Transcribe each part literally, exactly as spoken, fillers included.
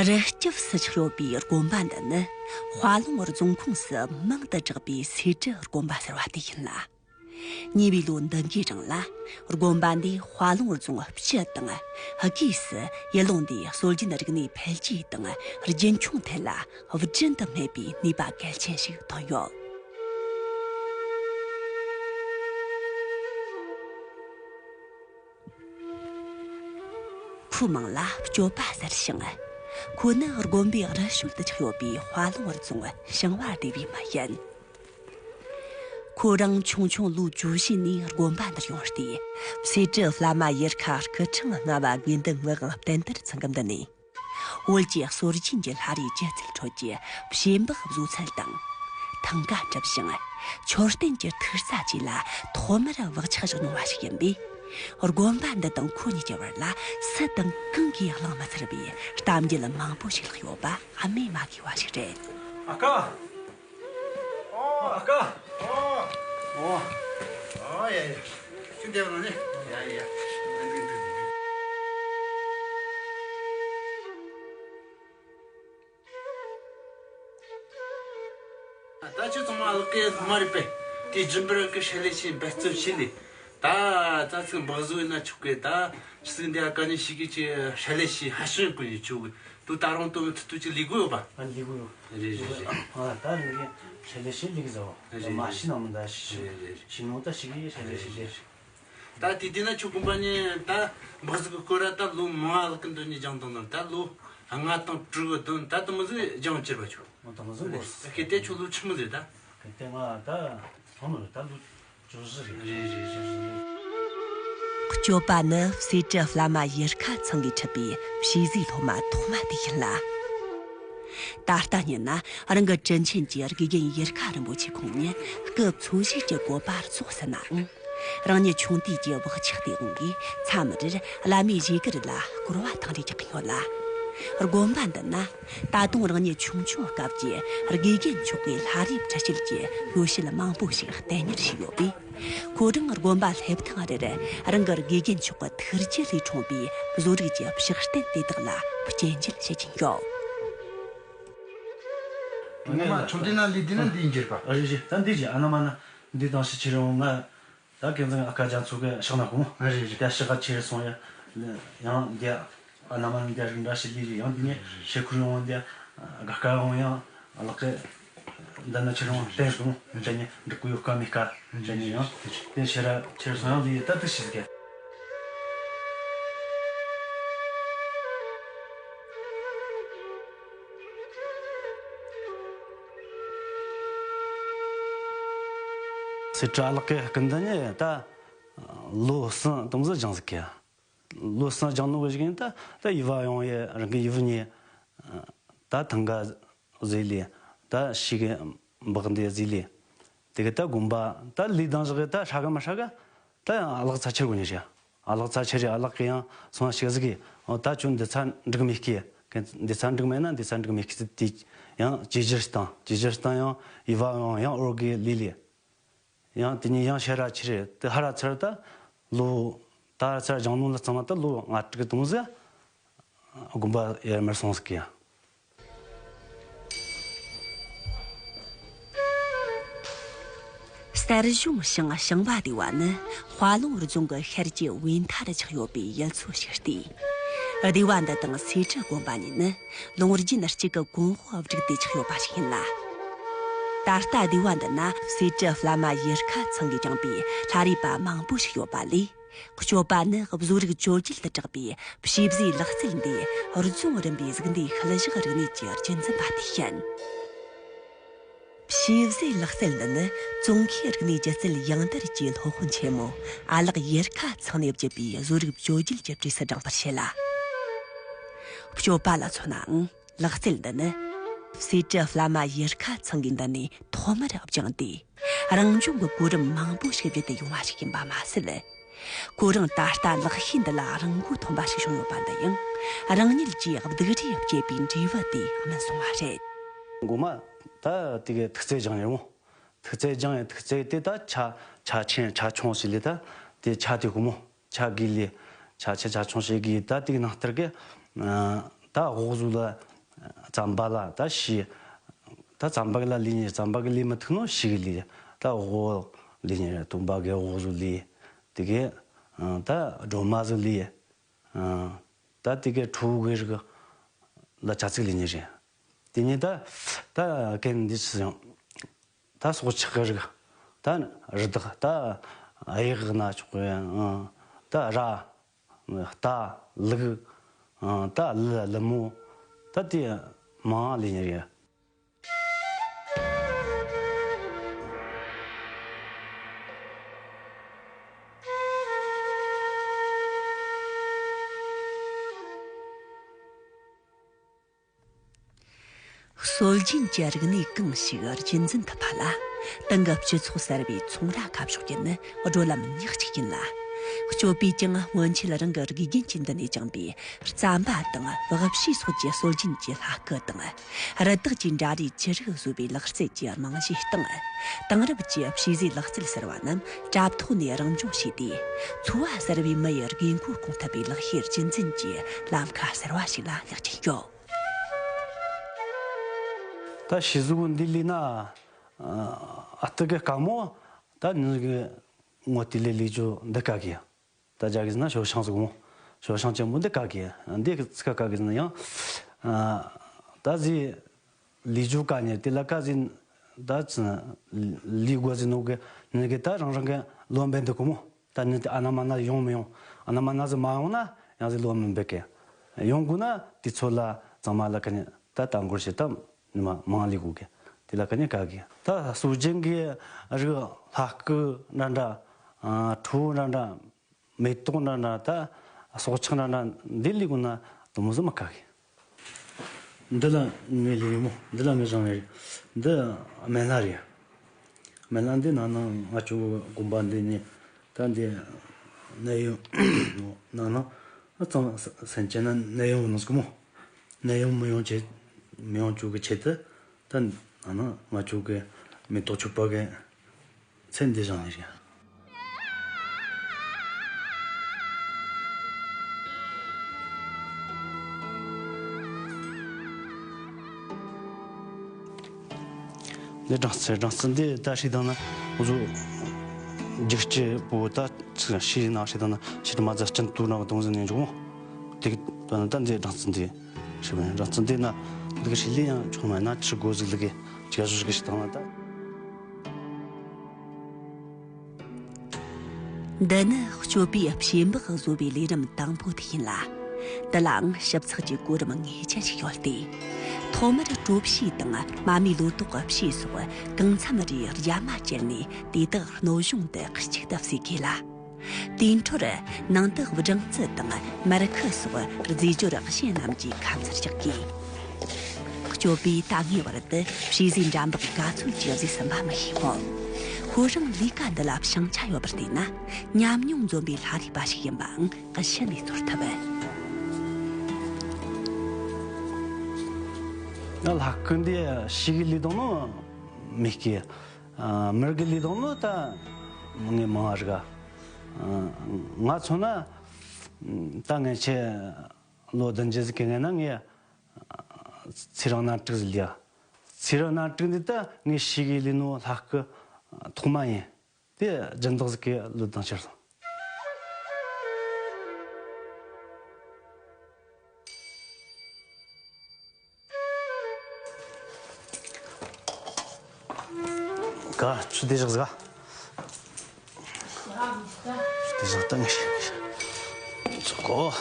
རི་སྐྱབས་སུ་ཆགས་ཡོད་པའི་དགོན་པ་འདི་ནི་དཔའ་ལུང་རྫོང་ཁོངས་སུ་མང་དུ་གྲགས་པའི་སེ་འབྲུ་དགོན་པ་ཟེར་བ་དེ་ཡིན་ལ། ཉེ་བའི་ལོ་འདི་འགའི་རིང་ལ་དགོན་པ་འདིས་དཔའ་ལུང་རྫོང་སྤྱི་དང་། སྒོས་སུ་ཡུལ་ལུང་འདིའི་སྲོལ་རྒྱུན་རིག་གནས་འཕེལ་རྒྱས་དང་རྒྱུན་འཁྱོངས་ཐད་ལ་བརྒྱུད་དུ་སྨྲས་པའི་ནུས་པ་གལ་ཆེན་ཞིག་ཐོན་ཡོད། ཁོའི་མིང་ལ་སྐྱོབ་པ་ཟེར་ཞིང་། ཁོ་ནི་དགོན་པའི་རི་ཞོལ་དུ་ཆགས་ཡོད་པའི་དཔའ་ལུང་རྫོང་ཞིང་བ་སྡེ་བའི་མི་ཡིན། ཁོ་རང་ཆུང་ཆུང་ལོ་བཅུ་བཞི་ནས་དགོན་པ་འདིར་ཡོང་སྟེ། སེ་འབྲུ་བླ་མ་ཡུལ་ཁ་སྐུ་ཕྲེང་ལྔ་པ་དགེ་འདུན་ངག་དབང་བསྟན་དར་ཚང་གི་མདུན་ནས། བོད་ཀྱི་སྲོལ་རྒྱུན་གྱི་ལྷ་རིས་སྒྱུ་རྩལ་ཁྲོད་ཀྱི་ཕྱེ་འབག་བཟོ་ཚུལ་དང་། ཐང་ག་གྲུབ་ཞིང་། མཆོད་རྟེན་གྱི་ཐིག་རྩ་བཅས་ལ་ཐོག་མར་བག་ཆགས་བཞག་མྱོང་བ་ཞིག་ཡིན་པས། དགོན་པ་འདི་དང་ཁོ་གཉིས་ཀྱི་བར་ལ་སུ་དང་གང་གིས་གླེང་མི་ཚར་བའི་གཏམ་རྒྱུད་མང་པོ་ཞིག་ལྷག་ཡོད་པ་སྨོས་མ་དགོས་པ་ཞིག་རེད། ཨ་ཁ། ཨོ། ཨ་ཁ། ཨོ། ཨོ། ཨོ་ཡ་ཡ། ཁྱོད་བསྡད་པ་ནི། ཡ་ཡ། ད་ཁྱོད་ཚང་མ་ལག་གི་སློབ་མ་རེད་པས། དེ་རྒྱུན་པར་གི་ཧྲ་ལེ་ཤི་འབད་བརྩོན་བྱས་ནས། ད་ད་ཚིག་འབག་བཟོ་ཡིན་ན་ཆོག་གི། ད་ཚིག་འདི་ཨ་ཀ་ནི་ཞིག་གི་ཅི་ཧྲ་ལེ་ཤི་ཧ་ཤང་གི་ཡོད་ཆོག་གི། དུ་ད་རུང་དུ་མི་ཐུ་ཐུ་ཅི་ལི་གོ་ཡོད་པ། ཨ་ལི་གོ་ཡོད། རེད་རེད་རེད། ཨ་ད་ནི་ཧྲ་ལེ་ཤི་ལི་གི་ཟོ། རེད་མ་རེད་ཤི་ན་མི་ད་ཤི་ཤི། རེད་རེད་རེད། ཤི་ནོ་ད་ཤི་གི་ཧྲ་ལེ་ཤི་ལི། ད་དེ་དེ་ན་ཁྱོད་དགོན་པ་ནས་ད་འབག་ཟིག་གི་སྐོར་ར་ད་ལོ་མང་ལག་གི་འདོན་ནས་སྦྱངས་བཏང་ནོ། ད་ལོ་ལྔ་དང་དྲུག་གི་འདོན་ད་དུ་མི་ཟིག་སྦྱངས་བཅར་བ་ཆོག་ཨོ་ད་མི་ཟིག་གོ། ཁེ་དེ་ཁྱོད་ལོ་ཆི་མོ་ཟིག་ད། ཁེ་དེ་ང་ད་ཐོན་ནོ་ད་ལོ་བཅུ་བཞི་རེད། རེད་རེད་རེད། སྐྱོབ་པ་ནི་སེ་འབྲུ་བླ་མ་ཡུལ་ཁ་ཚང་གིས་ཁྲིད་པའི་བྱས་རྗེས་སློབ་མ་ཐོག་མ་དེ་ཡིན་ལ། ད་ལྟ་ཉིད་ན་རང་གི་དྲིན་ཆེན་གྱི་དགེ་རྒན་ཡུལ་ཁ་རིན་པོ་ཆེ་ཁོང་ཉིད་སྐུ་འཚོ་བཞུགས་ཀྱི་བཀོད་པ་རྫོགས་ཟིན་ནའང་། རང་ཉིད་ཆུང་དུས་ཀྱི་བག་ཆགས་དེའི་དབང་གིས་མཚམས་རེར་བླ་མའི་བཞེས་སྒར་ལ་སྐོར་བ་ཐེངས་རེ་རྒྱག་གི་ཡོད་ལ། དགོན་པ་འདི་ན་ད་དུང་རང་ཉིད་ཆུང་ཆུང་སྐབས་ཀྱི་དགེ་རྒན་མཆོག་གི་ལྷ་རིས་འཁྲིད་བྱེད་ཀྱི་ཡོ་བྱད་མང་པོ་ཞིག་བསྟེན་གཉེར་བྱས་ཡོད་པས། ཁོ་རང་དགོན་པ་སླེབས་ཐེངས་རེར་རང་གི་དགེ་རྒན་མཆོག་གི་ཐུགས་རྒྱུད་ལས་འཁྲུངས་པའི་བཟོ་རིག་གི་ཕྱག་རྟེན་དེ་དག་ལ་སྤྱན་འབུལ་བྱེད་ཀྱིན་ཡོད། ངས་མ་ཆུང་དུས་ན་ལས་དེ་ན་འདིའི་འགྱུར་བ། ཨ་རེ་རེ། ད་འདི་ཅི་ཨ་ན་མ་ན་འདི་དང་ཕྱི་ཕྱི་རུ་ང་ད་ཀན་ཚང་ཨ་ཁ་རྒྱ་མཚོ་གི་ཕྱག་ན་གོ་མོ། ཨ་རེ་རེ། ད་ཕྱི་ཁ་ཕྱི་རུ་སོང་ཡ། ཡང་འདི་ཨ་ན་མ་ན་འདི་རིགས་འདྲ་ཞིག་ལས་རེ། ཡང་འདི་ནས་ཕྱི་ཁུར་ཡོང་འདི་དགའ་དཀར་ཡོང་ཡང་ལག་གི་འདི་ན་ཕྱི་རུ་བསྟན་གོ་མོ། འདི་ནས་འབྲུག་གུ་ཡོད་ཀ་མེད་ཀ་འདི་ནས་ཡང་དེ་ཕྱི་ར་ཕྱི་རུ་སོང་ཡང་འདི་ད་དུ་ཞིག་གི། སེ་འབྲུ་ལགས་ཀྱི་སྐུ་མདུན་ནས་ད་ལོ་གསུམ་དུ་མ་ཟིག་སྦྱངས་ཟིག་གི། ལོ་གསུམ་སྦྱངས་ནོ་གི་ཞིག་ཡིན། ད་ད་ཡུལ་བ་ཡོང་ཡེ་རང་གི་ཡུལ་ནས་ད་ཐང་ག་ཟིག་ལས་ད་ཤི་གི་འབག་འདི་ཟིག་ལས། དེ་གི་ད་དགོན་པ་ད་ལས་དང་ཞག་གི་ད་ཧྲ་གི་མ་ཧྲ་གི་ད་ཡང་ཨ་ལགས་ཚ་ཆེར་གོ་ནི་རེད། ཨ་ལགས་ཚ་ཆེར་རེད། ཨ་ལགས་གི་ཡང་སོང་ཞིག་ཟིག་གི། ཨོ་ད་ཁྱོད་འདི་ཚ་འགྲིག་མེད་ཀི། འདི་ཚ་འགྲིག་མེད་ན་འདི་ཚ་འགྲིག་མེད་ཀི་ཟིག་དེ་ཡང་བཅོས་བསྒྱུར་བཏང་། བཅོས་བསྒྱུར་བཏང་ཡང་ཡུལ་བ་ཡང་ཡང་འོར་གི་ལས་ལས། ཡང་དེ་ནས་ཡང་ཤེས་ར་ཆེར་རེད། དེ་ཧ་ར་ཚར་ད་ལོ་ད་ཚར་སྦྱངས་ནོ་ལ་ཚང་མ་ད་ལོ་ལྔ་དྲུག་གི་དུ་མ་ཟིག་དགོན་པ་ཡར་མར་སོང་ཟིག་གི་ཡང་། གསར་བྱུང་ཞིང་ཞིང་བ་སྡེ་བ་ནི་དཔའ་ལུང་རྫོང་གི་ཤར་གྱི་བས་མཐའ་རུ་ཆགས་ཡོད་པའི་ཡུལ་ཚོ་ཞིག་སྟེ། སྡེ་བ་འདི་དང་སེ་འབྲུ་དགོན་པ་གཉིས་ནི་ལུང་རྒྱུན་གཅིག་གི་གོང་འོག་བསྒྲིགས་ཏེ་ཆགས་ཡོད་པ་ཞིག་ཡིན་ལ། ད་ལྟ་སྡེ་བ་འདི་ན་སེ་འབྲུ་བླ་མ་ཡུལ་ཁ་ཚང་གིས་བསྐྱངས་པའི་ལྷ་རིས་པ་མང་པོ་ཞིག་ཡོད་པ་ལས། སྐྱོབ་པ་ནི་བཟོ་རིག་བཅོ་བརྒྱད་དུ་གྲགས་པའི་བྱིའུ་བཟོའི་ལག་རྩལ་འདི་རྫོང་རིམ་པའི་གཟུགས་འདས་ཤུལ་བཞག་རིག་གནས་ཀྱི་རྒྱུན་འཛིན་པ་དེ་ཡིན། བྱིའུ་བཟོའི་ལག་རྩལ་འདི་ནི་ཙོང་ཁའི་རིག་གནས་སྒྱུ་རྩལ་ཡང་དར་གྱི་སློབ་དཔོན་ཆེན་མོ་ཨ་ལགས་ཡུལ་ཁ་ཚང་ནས་བརྒྱུད་པའི་བཟོ་རིག་བཅོ་བརྒྱད་ཀྱི་གྲས་སུ་བགྲངས་པར་བཤད་ལ། སྐྱོབ་པ་ལ་མཚོན་ནའང་། ལག་རྩལ་འདི་ནི་སེ་འབྲུ་བླ་མ་ཡུལ་ཁ་ཚང་གི་མདུན་ནས་ཐོག་མར་སྦྱངས་ཏེ། རང་བྱུང་གི་གོ་རིམ་མང་པོ་ཞིག་བརྒྱུད་དེ་ཡོང་བ་ཞིག་ཡིན་པ་མ་ཟད། ཁོ་རང་ད་ལྟ་ལག་ཤེས་འདི་ལ་རང་མགོ་ཐོན་པ་ཞིག་བྱུང་ཡོད་པ་འདི་ཡང་རང་ཉིད་ཀྱིས་སྡུག་རུས་བྱས་པའི་འབྲས་བུ་དེ་སྨིན་སོང་བ་རེད། མགོ་མ་ད་དེ་གི་ཐུག་རྩལ་སྦྱངས་ཡོང་། ཐུག་རྩལ་སྦྱངས་ཡོང་། ཐུག་རྩལ་དེ་ད་ཆ་ཆ་ཆེན་ཆ་ཆུང་ཞིག་ལས་ད་དེ་ཆ་དེ་སྒོར་མོ། ཆ་དགུ་ལས་ཆ་ཆེ་ཆ་ཆུང་བྱེད་དགོས། ད་དེའི་ནང་ལྟར་གི་ཨ་ ད་འོག་ཟུག་ལ་རྩམ་པ་ལ་ད་ཤི། ད་རྩམ་པ་གི་ལ་ལས་ཉེ་རེད། རྩམ་པ་གི་ལས་མི་ཐུག་ནོ་ཤི་གི་ལས། ད་འོག་ལས་ཉེ་རེད། དུམ་པ་གི་འོག་ཟུག་ལས། དེ་གི་ད་སྒྲོལ་མ་ཟུག་ལས། ད་དེ་གི་ཁྲོ་བོ་གི་རིགས་ལ་ཅ་ཚིག་ལས་ཉེ་རེད། དེ་ཉིད་ད་ད་གན་འདི་ཆི་ཡང་ད་སྲོག་ཆགས་ཀྱི་རིགས། ད་རི་དྭགས། ད་གཡག་ན་ཆོག་གི། ད་ར། རྟ། ལུག་ད་ལི་ལི་མོ། ད་དེ་མང་ལས་ཉེ་རེད། སྲོལ་རྒྱུན་གྱི་རིག་གནས་གང་ཞིག་རྒྱུན་འཛིན་ཐུབ་པ་ལ། དེང་གི་སྤྱི་ཚོགས་གསར་བའི་ཚོང་ར་ཁ་ཕྱོགས་ཀྱི་ནི་བགྲོད་ལམ་ཉག་གཅིག་ཡིན་ལ། སྤྱོད་པས་ཀྱང་སྔོན་ཆད་རང་གི་རིག་རྒྱུན་གྱི་མདུན་ནས་བཅངས་པའི་རྩམ་པ་དང་བག་ཕྱེ་སོགས་ཀྱི་སྲོལ་རྒྱུན་གྱི་ལྷ་སྐུ་དང་། རི་དྭགས་ཀྱི་འདྲ་རིས་ཅི་རིགས་བཟོས་པའི་ལག་རྩལ་གྱི་རྨང་གཞིའི་སྟེང་། དེང་རབས་ཀྱི་ཕྱི་ཟས་ལག་རྩལ་ཟེར་བ་རྣམས་དྲ་ཐོག་ནས་རང་སྦྱོང་བྱས་ཏེ། འཚོ་བ་གསར་བའི་མི་ཡི་དགོས་མཁོ་སྐོང་ཐུབ་པའི་ལག་ཤེས་རྒྱུན་འཛིན་གྱི་ལམ་ཁ་གསར་བ་ཞིག་ལ་ཉག་ཅིང་ཡོད། ད་ཤི་གཟུགས་འདི་ལས་ན། ཨ་ཏི་གི་དཀའ་མོ། ད་ནི་གི་ངོ་དེ་ལས་ལས་ཇོ་འདི་དཀའ་གི། ད་རྒྱ་གི་ཟེར་ན་ཞོ་ཤང་ཟིག་མོ། ཞོ་ཤང་ཆེན་མོ་འདི་དཀའ་གི། འདི་གི་ཚིག་དཀའ་གི་ཟེར་ན་ཡང་། ཨ་ད་ཟི་ལས་ཇོ་དཀའ་ཉེ་དེ་ལ་དཀའ་ཟིན། ད་ཚི་ལས་དགོས་ཟིན་ནོ་གི་ནི་གི་ད་རང་རང་གི་ལོ་འབད་འདུག་གི་མོ། ད་ནི་དེ་ཨ་ན་མ་ན་ཡོང་མི་ཡོང་། ཨ་ན་མ་ན་ཟི་མ་ཡོང་ན་ཡང་ཟི་ལོ་མི་འབད་གི། ཡོང་དགོས་ན་དེ་ཚོ་ལ་ཚང་མ་ལ་ག་ནི་ད་ད་འགོར་ཞེ་ད་ནི་མ་མང་ལས་དགོས་གི། དེ་ལ་ག་ནི་དཀའ་གི། ད་སྲོལ་རྒྱུན་གི་རིགས་ལྷ་སྐུ་འདྲ་འདྲ། ཨ་ཁྲོ་བོ་འདྲ་འདྲ། མེ་ཏོག་འདྲ་འདྲ། ད་སྲོག་ཆགས་འདྲ་འདྲ་འདི་ལས་དགོས་ན་དུ་མོ་ཟི་མ་དཀའ་གི། འདི་ལ་ངའི་ལས་ཡིན་མོ། འདི་ལ་ངའི་བཞེངས་ནས་རེད། འདི་སྨན་བླ་རེད། སྨན་བླ་འདི་ནང་ན་ང་ཚོ་དགོན་པ་འདི་ནས་ད་འདི་ནད་ཡམས་ནང་ན་གཙང་སེམས་ཅན་ན་ནད་ཡམས་ནང་སྐུ་མོ། ནད་ཡམས་མི་ཡོང་ཆེད་མི་ཡོང་བཅུག་གི་ཆེད་དུ་ད་ནང་ན་ང་ཚོ་གི་མེ་ཏོག་མཆོད་པ་གི་ཚེ་འདི་བཞེངས་ནས་རེད། འདི་སྦྲང་རྩི། སྦྲང་རྩི་འདི་ད་ཧྲིག་བཏང་ན་འུ་ཚོ་རྒྱུག་སྤྱི་པོ་ད་ཚིག་ཤི་ན་ཧྲིག་བཏང་ན་ཤི་དུ་མ་ཛ་སྐྲན་དུ་ན་བ་དུང་ཟིན་ནས་འཇུག་མོ། དེ་ད་ན་ད་འདི་སྦྲང་རྩི་འདི་ཧྲིག་བ་སྦྲང་རྩི་འདི་ན་འདི་གི་ཧྲིག་ལི་ཡང་ཆུང་མ་ན་ཆུ་གོ་ཟིག་ལི་གི་ཅི་ག་ཟུ་ཞིག་གི་ཤི་བཏང་ན་ད། འདི་ནི་སྤྱོད་པའི་ཕྱེ་འབག་བཟོ་བའི་ལས་རིམ་དང་པོ་དེ་ཡིན་ལ། འདི་ལའང་ཞིབ་ཚགས་ཀྱི་གོ་རིམ་ངེས་ཅན་ཞིག་ཡོད་དེ། ཐོག་མར་གྲོ་ཕྱེ་དང་མ་མའི་ལོ་ཏོག་གི་ཕྱེ་སོགས་གང་འཚམ་རེའི་རྒྱ་མ་བཅད་ནས་དེ་དག་སྣོད་གཞུང་དུ་གཅིག་ཏུ་བསྲེས་དགོས་ལ། དེའི་འཕྲོར་ནང་དུ་སྦྲང་རྩི་དང་མར་ཁུ་སོགས་རྫས་སྦྱོར་གཞན་རྣམས་ཀྱིས་ཁ་མཚར་རྒྱག་དགོས། སྤྱོད་པའི་ད་ངེས་པར་དུ་ཕྱེ་ཟས་འདྲ་འབག་ག་ཚོད་ཀྱི་བཟོས་ཟིན་པ་མི་ཤེས་མོད། ཁོ་རང་ལས་ཀ་འདི་ལ་བྱང་ཆ་ཡོད་པར་བལྟས་ན་ཉམས་མྱོང་འཛོམས་པའི་ལྷ་རིས་པ་ཞིག་ཡིན་པའང་གཞི་ནས་ཚོར་ཐུབ། ང་ལྷ་སྐུ་འདི་ཕྱི་གི་ལས་དང་ནི་མི་སྐྱེ། ཨ་མི་གི་ལས་དང་ནི་ད་ངས་མང་བ་རིག་ག། ང་མཚོན་ན་ད་ངས་ཆེ་ལོ་བདུན་ཅུ་ཟིག་གི་ངས་ན་ངས་ཚེ་རིང་སྣ་དྲུག་ཟིག་ལས། ཚེ་རིང་སྣ་དྲུག་འདི་ད་ངས་ཕྱི་གི་ལས་ནོ་ལྷ་སྐུ་ཐོག་མ་ཡིན། དེ་སྦྱིན་བདག་ཟིག་གི་ལུས་དང་ཕྱིར་སོང་། ག་ཆུ་དེ་བཞག་ཟིག་ག་ཆུ་དེ་བཞག་ད་ངས་ཆུ་གོ།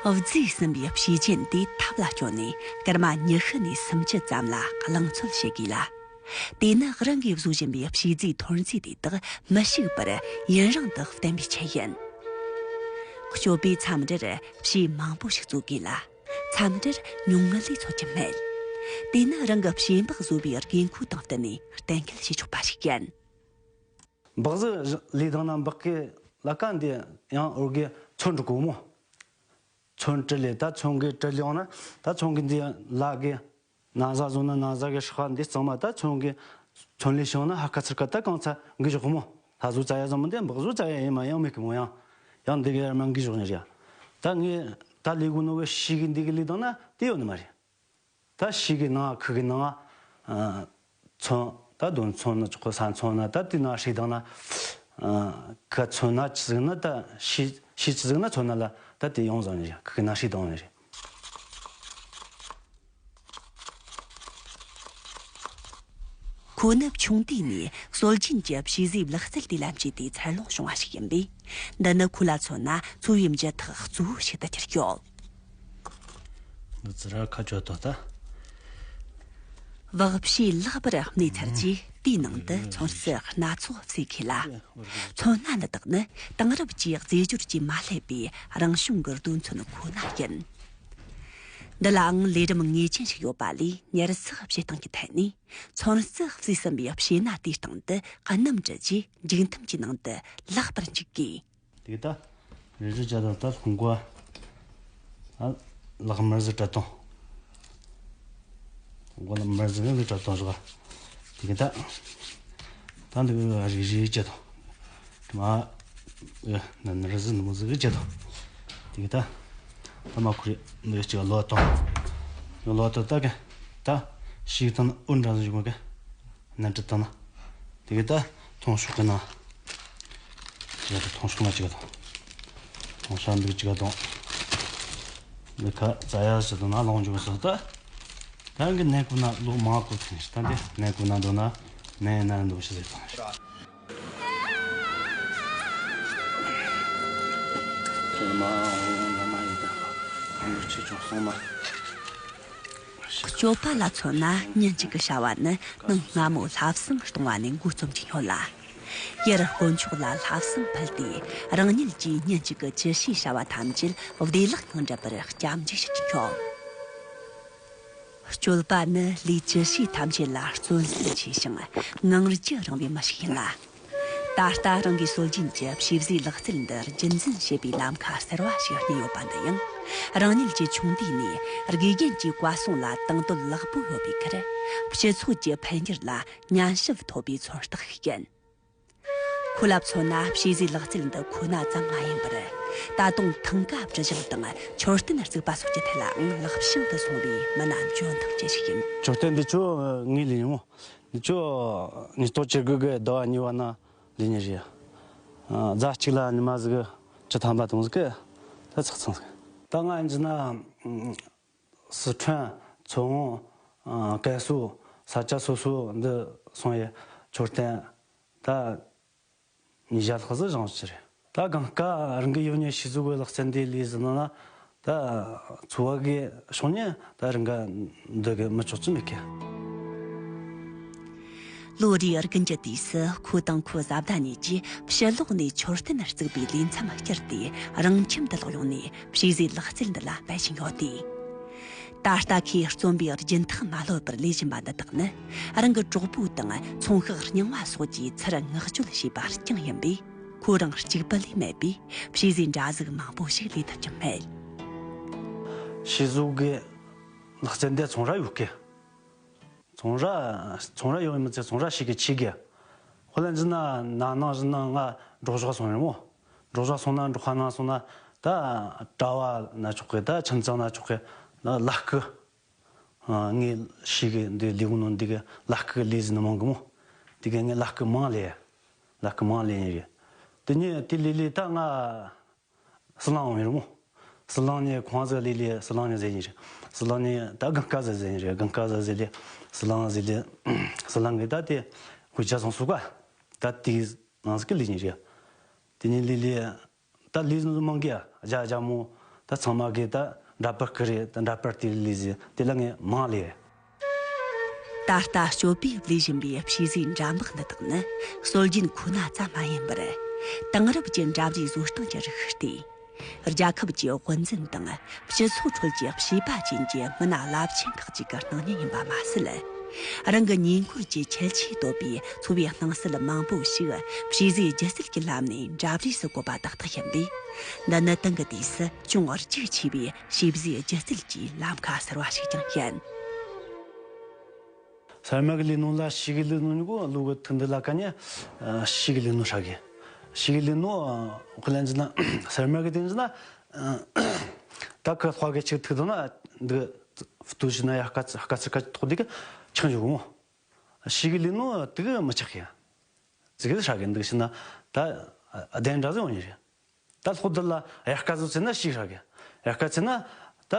བརྫིས་ཟིན་པའི་ཕྱེ་ཅན་དེ་ཐབ་ལ་བསྐྱོན་ནས་སྐར་མ་ཉི་ཤུ་ནས་སུམ་ཅུ་ཙམ་ལ་རླངས་ཚོད་བྱེད་དགོས་ལ། དེ་ནི་རང་གིས་བཟོ་བཞིན་པའི་ཕྱེ་རྫས་ཐོན་རྫས་དེ་དག་མི་ཞིག་པར་ཡུན་རིང་དུ་བརྟན་པའི་ཆེད་ཡིན། སྤྱོད་པའི་མཚམས་རེར་ཕྱེ་མང་པོ་ཞིག་བཙོ་དགོས་ལ། མཚམས་རེར་ཉུང་ངུ་ལས་ཚོད་ཀྱི་མེད། དེ་ནི་རང་གི་ཕྱེ་འབག་བཟོ་བའི་དགོས་མཁོ་དང་བསྟུན་ནས་གཏན་འཁེལ་བྱེད་ཆོག་པ་ཞིག་ཡིན། འབག་བཟོ་ལས་དང་ན་འབག་གི་ལ་ཀ་འདི་ཡང་འོར་གི་ཚོན་འགྲོ་གོ་མོ། ཚོན་དྲི་ལས་ད་ཚོན་གི་དྲི་ལས་ཡོང་ན་ད་ཚོན་གི་འདི་ལ་གི་ན་བཟའ་བཟོ་ན་ན་བཟའ་གི་ཧྲག་འདི་གཙང་མ་ད་ཚོན་གི་ཚོན་ལས་བྱུང་ན་ཧ་ཁ་ཚིར་ཁ་ད་གང་ཚ་འགི་བཞག་གོ་མོ། ད་བཟོ་ཙ་ཡ་ཟ་མོ་འདི་འབག་བཟོ་ཙ་ཡ་ཡིན་མ་ཡང་མེད་གི་མོ་ཡང་ཡང་འདི་གི་ཡར་མ་འགི་བཞག་ནི་རེད། ད་ངས་ ད་ལས་གོ་ནོ་གི་ཤིག་གི་འདི་གི་ལས་དང་ན་དེ་ཡོད་ནི་མ་རེད། ད་ཤིག་གི་ནང་ཁུག་གི་ནང་ཨ་ཚོན། ད་དོན་ཚོན་ནི་ཆོག་གི། ས་ཚོན་ན་ད་དེ་ནང་ཧྲིག་དང་ན་ཨ་ཁ་ཚོན་ན་ཆི་ཟིག་ན། ད་ཤི་ཤི་ཆི་ཟིག་ན་ཚོན་ན་ལ་ད་དེ་ཡོང་ཟིག་ནི་རེད། ཁུག་གི་ནང་ཧྲིག་དང་ནི་རེད། ཁོ་ནི་ཆུང་དུས་ནས་སྲོལ་རྒྱུན་གྱི་བྱི་ཟའི་ལག་རྩལ་དེ་ལ་མཆིས་ཏེ་འཚར་ལོངས་བྱུང་བ་ཞིག་ཡིན་པས། འདི་ནི་ཁོ་ལ་མཚོན་ན་འཚོ་བའི་འཇུ་ཐག་གཙོ་བོ་ཞིག་ཏུ་གྱུར་ཡོད། འདི་ཚོ་ར་ཁ་གཅོད་དོ་ད། བག་ཕྱེ་ལེགས་པར་སྨྲས་ཚར་རྗེས། དེའི་ནང་དུ་ཚོན་རྩི་སྣ་ཚོགས་བསྲེས་ཁེལ་ལ། ཚོན་སྣ་འདི་དག་ནི་དེང་རབས་ཀྱི་རྫས་སྦྱོར་གྱིས་མ་བསླད་པའི་རང་བྱུང་གི་རྡོ་ཚོན་ཁོ་ན་ཡིན། འདི་ལའང་ལས་རིམ་ངེས་ཅན་ཞིག་ཡོད་པ་ལས། ཉར་ཚགས་བྱེད་སྟངས་ཀྱི་ཐད་ནས། ཚོན་རྩི་བསྲེས་ཟིན་པའི་ཕྱེ་སྣ་དེའི་སྟེང་དུ་སྣུམ་བྲིས་རྗེས། འགྱིག་ཐུམ་གྱི་ནང་དུ་ལེགས་པར་འཇུག་དགོས། དེ་ད་རེ་རེ་བྱ་དང་། ད་སློང་གོ། ད་ལག་དམར་ཟི་བྲ་དང་། སློང་གོ་ལ་དམར་ཟི་ནི་བྲ་དང་ཟིག་དེ་གི་ད་ད་འདི་རེ་རེ་བྱ་དང་། དེ་མ་ཡ་ན་ན་རེ་ཟི་ནི་མོ་ཟི་གི་བྱ་དང་། དེ་གི་ད་ད་མ་ཁུ་རེ་འདི་གཅིག་ལོ་དང་། ལོ་དང་ད་གི་ད་ཤིག་དང་ཨུན་འདྲ་ཟིག་གི་ནན་ཏི་དང་ན། དེ་གི་ད་ཐོང་ཤོག་གི་ནང་། ཅི་ག་དང་ཐོང་ཤོག་མ་ཅི་ག་དང་། ཐོང་ཤོག་འདུག་ཅི་ག་དང་། འདི་ཁ་ཙ་ཡ་ཞིག་དང་ན་ལོང་འཇུག་སོགས་ད། ད་གི་ནས་ཀུ་ན་ལོ་མང་ཀུ་ཚིག་ད་འདི་ནས་ཀུ་ན་འདོ་ན་ནས་ན་འདོ་ཞིག་ཟེར་དང་། ཁྱེད་མ་འོང་ལ་མ་ཡིན་ད། ཁོང་ཁྲོ་ཆེ་ཆུང་སོང་མ། སྤྱོད་པ་ལ་མཚོན་ན། ཉིན་གཅིག་གི་བྱ་བ་ནི་ནངས་སྔ་མོ་ལྷ་བསང་གཏོང་བ་ནས་འགོ་རྩོམ་གྱི་ཡོད་ལ། ཡར་དཀོན་མཆོག་ལ་ལྷ་བསང་ཕུལ་ཏེ། རང་ཉིད་ཀྱིས་ཉིན་གཅིག་གི་ཅི་བྱས་བྱ་བ་ཐམས་ཅད་བདེ་བླག་ངང་འགྲུབ་པར་སྐྱབས་འཇུག་ཞུ་རྒྱུ་ཡོད། སྤྱོད་པ་ནི་ལས་ཅི་བྱས་ཐམས་ཅད་ལ་བརྩོན་སེམས་ཆེ་ཞིང་ངང་རྒྱུད་རིང་བའི་མི་ཞིག་ཡིན་ལ། ད་ལྟ་རང་གི་སྲོལ་རྒྱུན་གྱི་བྱིས་བཟའི་ལག་རྩལ་འདི་རྒྱུན་འཛིན་བྱེད་པའི་ལམ་ཁ་གསར་བ་ཞིག་རྙེད་ཡོད་པ་འདི་ཡང་། རང་ཉིད་ཀྱིས་ཆུང་དུས་ནས་དགེ་རྒན་གྱི་བཀའ་གསུང་ལ་དང་དོད་ལེགས་པོ་ཡོད་པའི་ཁར། སྤྱི་ཚོགས་ཀྱི་འཕེལ་འགྱུར་ལ་ཉམས་ཞིབ་ཐོབ་པའི་མཚོན་རྟགས་ཤིག་ཡིན། ཁོ་ལ་མཚོན་ན། བྱིས་བཟའི་ལག་རྩལ་འདི་ཁོ་ན་ཙམ་མ་ཡིན་པར། ད་དུང་ཐང་ག་བྲི་གཞག་དང་། མཆོད་རྟེན་བརྩིགས་པ་སོགས་ཀྱི་ཐད་ལའང་ལེགས་བྱང་དུ་སོང་བའི་མི་སྣ་འཇོན་ཐང་ཅན་ཞིག་ཡིན། མཆོད་རྟེན་འདི་ཆོ་ངའི་ལས་ཡིན་མོ། འདི་ཆོ་ཉིས་སྟོང་བཅུ་དགུ་གི་ཟླ་བ་གཉིས་པ་ན་ལས་ཉེ་རེད། ཨ་ཟླ་གཅིག་ལ་ཉི་མ་ཟིག་བཅུ་ཐམ་པ་དང་ཟིག་གི་ད་ཚགས་ཚང་ཟིག་ད་ང་ཡིན་ན་སི་ཁྲོན། མཚོ་སྔོན། ཨ་ཀན་སུའུ། ས་ཆ་སོ་སོ་འདི་སོང་ཡི་མཆོད་རྟེན་ད་ཉིས་བརྒྱ་ལྷག་ཙམ་བཞེངས་ཀྱི་རེད། ད་གང་ག་རང་གི་ཡོད་ཉེ་ཤི་ཟུག་གི་ལག་རྩལ་འདི་ལས་ཟིན་ན་ད་འཚོ་བ་གི་ཕྱོགས་ནས་ད་རང་ག་འདི་གི་མི་ཆོག་ཅི་མེད་ཀི། ལོ་རེའི་དགུན་གྱི་དུས་སུ་ཁོ་དང་ཁོའི་བཟའ་ཟླ་གཉིས་ཀྱིས་ཕྱི་ལོགས་ནས་མཆོད་རྟེན་བརྩིགས་པའི་ལས་མཚམས་བསྐྱུར་ཏེ། རང་ཁྱིམ་དུ་ལོག་ཡོང་ནས་བྱིས་བཟའི་ལག་རྩལ་འདི་ལ་འབད་བཞིན་ཡོད་དེ། ད་ལྟ་ཁོས་རྩོམ་པའི་སྦྱིན་ཐག་མ་ལྷོད་པར་ལས་བཞིན་པ་འདི་དག་ནི། རང་གི་གྲོགས་པོ་དང་ཚོང་ཤག་རྙིང་བ་སོགས་ཀྱིས་ཚུར་བསྔགས་བརྗོད་བྱས་པ་རྐྱང་ཡིན་པས། ཁོ་རང་གཅིག་པུ་ལས་མེད་པས་བྱིས་བཟའི་འདྲ་གཟུགས་མང་པོ་ཞིག་ལས་ཐུབ་ཀྱི་མེད། ཤི་ཟུག་གི་ལག་རྩལ་འདི་ཚོང་ར་ཡོད་ཀི། ཚོང་ར་ཚོང་ར་ཡོད་མི་ཚེ་ཚོང་ར་ཞིག་གི་ཆེད་གི། དཔེ་ལ་འཛིན་ན་ན་ནང་བཞིན་ན་ང་སྒྲོག་ཞག་སོང་ཡོད་མོ། སྒྲོག་ཞག་སོང་ན་སྒྲོག་ཁ་ནང་སོང་ན་ད་གྲྭ་བ་ན་ཆོག་གི། ད་ཁྱིམ་ཚང་ན་ཆོག་གི། ལ་ལག་སྐུ། ངའི་ཞིག་གི་འདི་ལས་གོ་ནོ་འདི་གི་ལག་སྐུ་ལས་ཟིན་མང་གི་མོ། འདི་གི་ངའི་ལག་སྐུ་མང་ལས། ལག་སྐུ་མང་ལས་ཡིན་རེད། དེ་ནས་དེ་ལས་ལས་ད་ང་ཟི་ལིང་ཡོང་ཡོད་མོ། ཟི་ལིང་ནས་ཁོང་ཟི་ལི་ལི་ཟི་ལིང་ནས་ཟི་ཡིན་རེད། ཟི་ལིང་ནས་ད་གང་ག་ཟི་ཟི་ཡིན་རེད། གང་ག་ཟི་ཟི་ལི་ཟི་ལིང་ཟི་ལི་ཟི་ལིང་གི་ད་དེ་ཧུ་ཇ་སོང་སུ་ག་ད་དེ་ནང་ཟི་གི་ལི་ཡིན་རེད། དེ་ནས་ལི་ལི་ད་ལི་ཟི་མང་གི་ཨ་ཇ་ཇ་མོ་ད་ཚང་མ་གི་ད་འདྲ་པར་གི་རེད། ད་འདྲ་པར་དེ་ལི་ཟི་དེ་ལ་ངས་མང་ལས། ད་ལྟ་སྤྱོད་པས་བསླུས་བཞིན་པའི་བྱིས་བཟའི་འདྲ་དམག་འདི་དག་ནི་སྲོལ་རྒྱུན་ཁོ་ན་ཙམ་མ་ཡིན་པར། དེང་རབས་ཀྱི་འདྲ་འབྲེལ་བཟོ་སྟངས་ཀྱི་རིགས་ཤིག་སྟེ། རྒྱལ་ཁབ་ཀྱི་དབུ་འཛིན་དང་སྤྱི་ཚོགས་ཁྲོད་ཀྱི་བྱིས་པ་ཅན་གྱི་མི་སྣ་རླབས་ཆེན་ཁག་ཅིག་གི་སྣང་བརྙན་ཡིན་པ་མ་ཟད། རང་གི་ཉེ་འཁོར་གྱི་ཁྱད་ཆོས་དོད་པའི་འཚོ་བའི་སྣང་ཚུལ་མང་པོ་ཞིག་བྱིས་བཟའི་སྒྱུ་རྩལ་གྱི་ལམ་ནས་འདྲ་འབྲེལ་སུ་བཀོད་པ་ཏག་ཏག་ཡིན་པས། འདི་ནི་དེང་གི་དུས་སུ་ཅུང་རྒྱུགས་ཆེ་བའི་བྱིས་བཟའི་སྒྱུ་རྩལ་གྱི་ལམ་ཁ་གསར་བ་ཞིག་ཀྱང་ཡིན། སར་མ་གི་ལས་ནོ་ལ་ཤི་གི་ལས་ནོ་ཉི་གོ་ལུ་གི་ཐུན་འདི་ལ་ཀ་ཉེ་ཤི་གི་ལས་ནོ་ཧྲ་གི། ཤི་གི་ལས་ནོ་ཁོ་ལན་ཅི་ན་སར་མ་གི་དེན་ཅི་ན་ ད་ཁི་ལྷོ་གི་ཆིག་ཐིག་དོ་ན་འདི་ལྟོས་ཤི་ན་ཡ་དཀའ་ཚ་དཀའ་ཚ་དཀའ་ཐོག་འདི་གི་ཆང་ཞུ་གོ་མོ། ཤི་གི་ལི་ནོ་དེ་གི་མི་ཆག་ཡ། ཙི་གི་ཧྲ་གི་འདི་གི་ཤི་ན་ད་བདེན་འདྲ་ཟེར་འོ་ནི་རེད། ད་ལྷོ་དི་ལ་ཡ་དཀའ་ཟུ་ཚེ་ན་ཤི་ཧྲ་གི། ཡ་དཀའ་ཚེ་ན་ད་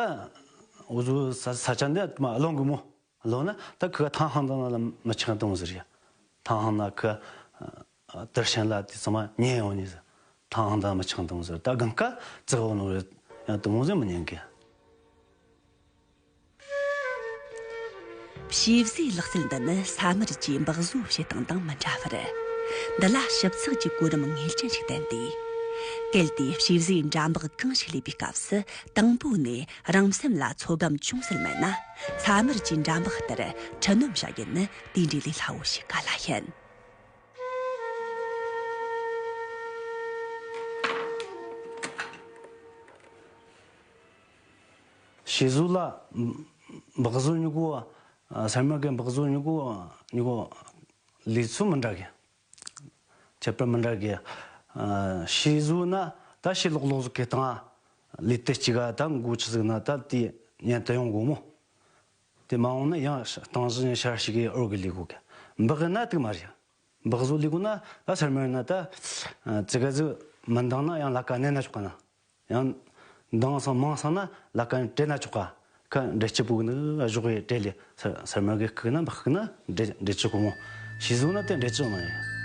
འུ་ཟུ་ས་ས་ཆ་འདི་མ་ལོང་གི་མོ། ལོ་ན་ད་ཁི་ཐང་ཧང་དང་ལ་མི་ཆང་དང་ཟེར་ཡ། ཐང་ཧང་ན་ཁི་དར་ཤན་ལ་དེ་ཚང་མ་ཉན་ཡོང་ནི་ཟེར། ཐང་ཧང་དང་མི་ཆང་དང་ཟེར། ད་གང་ཀ་ཙི་འོ་ནོ་རེད། ཡང་དུ་མོ་ཟེར་མི་ཉན་གི། བྱིའུ་ཟའི་ལག་རྩལ་འདི་ནི་ས་དམར་གྱི་འབག་བཟོ་བྱེད་སྟངས་དང་མི་འདྲ་བར། འདི་ལ་ཞིབ་ཚགས་ཀྱི་གོ་རིམ་ངེས་ཅན་ཞིག་བསྟན་ཏེ། གལ་ཏེ་བྱིའུ་ཟའི་འདྲ་འབག་གང་ཞིག་ལས་པའི་སྐབས་སུ་དང་པོ་ནས་རང་སེམས་ལ་ཚོད་བགམ་ཅུང་ཟད་མེད་ན། ས་དམར་གྱི་འདྲ་འབག་ལྟར་འཕྲི་སྣོན་བྱ་རྒྱུ་ནི་དེ་འདྲའི་ལས་སླ་བོ་ཞིག་ག་ལ་ཡིན། བྱིའུ་ཟོ་ལ་འབག་བཟོ་ཉུ་གུ། ས་དམར་གི་འབག་བཟོ་ཉུ་གུ་ཉུ་གུ་ལས་ཚུལ་མི་འདྲ་གི། ཁྱད་པར་མི་འདྲ་གི། ཨ། བྱིའུ་ཟོ་ན་ད་བྱིའུ་ལོག་ལོག་ཟིག་གི་སྟེང་ལུས་དེ་གཅིག་ག་ད་མགོ་ཆུ་ཟིག་ན་ད་དེ་ཉན་དུ་ཡོང་གོ་མོ། དེ་མ་འོངས་ན་ཡང་སྟེང་གཞི་ཡང་ཤར་ཞིག་གི་འོར་གི་ལུས་གོ་གི། འབག་ན་དུག་མ་རེད། འབག་བཟོ་ལུས་གོ་ན་ད་ས་དམར་ན་ད་ཙི་ག་ཟིག་མི་འདང་ན་ཡང་ལ་ཀ་ནན་ན་ཆོག་ག་ན། ཡང་འདང་སང་མང་སང་ན་ལ་ཀ་ནི་བྲེ་ན་ཆོག་ག། ཁ་འདྲེ་ལྕི་པོ་ནི་གཞོགས་ཡེ་བྲེ་ལེ། ས་ས་དམར་གི་ཁུག་ན་འབག་ཁུག་ན་འདྲེ་འདྲེ་ལྕི་གོ་མོ། བྱིའུ་ཟོ་ན་དེ་འདྲེ་ལྕི་མ་ཡིན།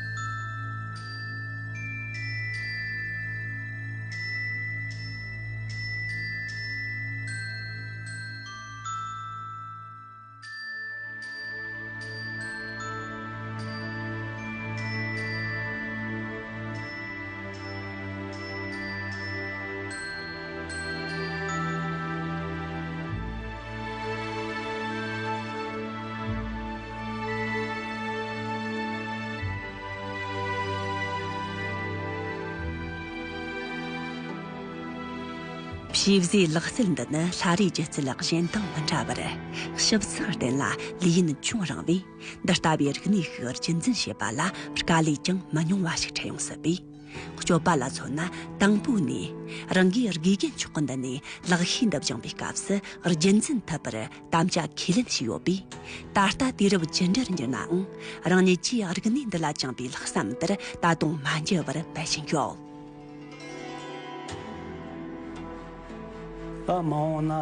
བྱིའུ་ཟའི་ལག་རྩལ་འདི་ནི་ལྷ་རིས་སྒྱུ་རྩལ་གཞན་དང་མི་འདྲ་བར། ཞིབ་ཚགས་ལྡན་ལ་ལས་ཡུན་ཅུང་རིང་བས། འདི་ལྟ་བུའི་རིག་གནས་ཤིག་རྒྱུན་འཛིན་བྱེད་པ་ལ་དཀའ་ལས་ཀྱང་མི་ཉུང་བ་ཞིག་འཕྲད་ཡོང་སྲིད་པས། སྤྱོད་པ་ལ་མཚོན་ན། དང་པོ་ནས་རང་གིས་དགེ་རྒན་མཆོག་གི་མདུན་ནས་ལག་ཤེས་འདི་སྦྱངས་པའི་སྐབས་སུ་རྒྱུན་འཛིན་ཐུབ་པར་དམ་བཅའ་ཁས་ལེན་བྱས་ཡོད་པས། ད་ལྟ་དུས་རབས་བཅུ་འདྲར་འགྱུར་ནའང་། རང་ཉིད་ཀྱིས་རིག་གནས་འདི་ལ་བཅངས་པའི་ལྷག་བསམ་དེར་ད་དུང་མ་འགྱུར་བར་འབད་བཞིན་ཡོད། ད་མ་འོངས་ན་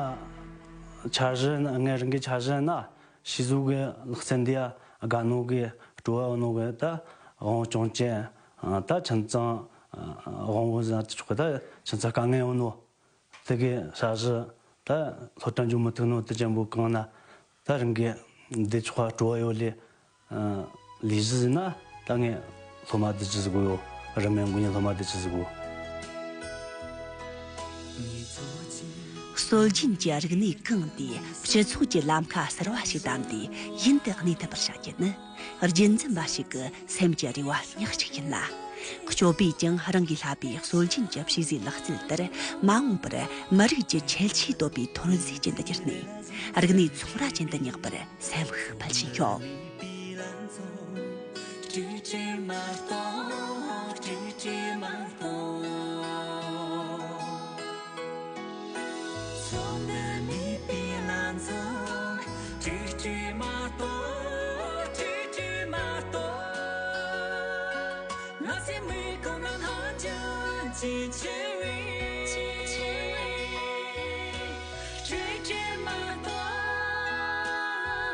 འཆར་གཞི་ནི། ངའི་རང་གི་འཆར་གཞི་ན་བྱིའུ་ཟོ་གི་ལག་རྩལ་འདི་ཡ་དགའ་ནོ་གི་སྤྲོ་བ་ཡོད་ནོ་གི། ད་དབང་བོ་གྱོང་ཅན། ད་ཁྱིམ་ཚང་དབང་བོ་ཟ་ཆོག་གི། ད་ཁྱིམ་ཚང་དཀའ་ངལ་ཡོད་ནོ། དེ་གི་ཧྲ་ཞི་ད་སློབ་གྲྭ་འཇུག་མི་ཐུབ་ནོ་དེ་ཅན་པོ་གང་ན་ད་རང་གི་འདི་ཆོག་སྤྲོ་བ་ཡོད་ལེ། ལས་གཞི་ཟིན་ན་ད་ངས་སློབ་མ་བསྡུ་རྒྱུ་ཟིག་ཡོད། རིན་མེད་མགོ་ཉིད་སློབ་མ་བསྡུ་རྒྱུ་ཟིག་ཡོད། སྲོལ་རྒྱུན་གྱི་རིག་གནས་གང་དེ་སྤྱི་ཚོགས་ཀྱི་ལམ་ཁ་གསར་བ་ཞིག་བདམས་ཏེ་ཡུན་དུ་གནས་ཐུབ་པར་བྱ་རྒྱུ་ནི། རྒྱུན་འཛིན་པ་ཞིག་གི་སེམས་ཀྱི་རེ་བ་ཉག་གཅིག་ཡིན་ལ། སྤྱོད་པས་ཀྱང་རང་གིས་བསླབས་པའི་སྲོལ་རྒྱུན་གྱི་བྱིའུ་ཟའི་ལག་རྩལ་དེར་མ་འོངས་པར་མི་རིགས་ཀྱི་ཁྱད་ཆོས་དོད་པའི་ཐོན་རྫས་ཅན་དུ་གྱུར་ནས། རིག་གནས་ཚོང་ར་ཅན་དུ་བསྙེགས་པར་སེམས་ཤུགས་འཕེལ་བཞིན་ཡོད།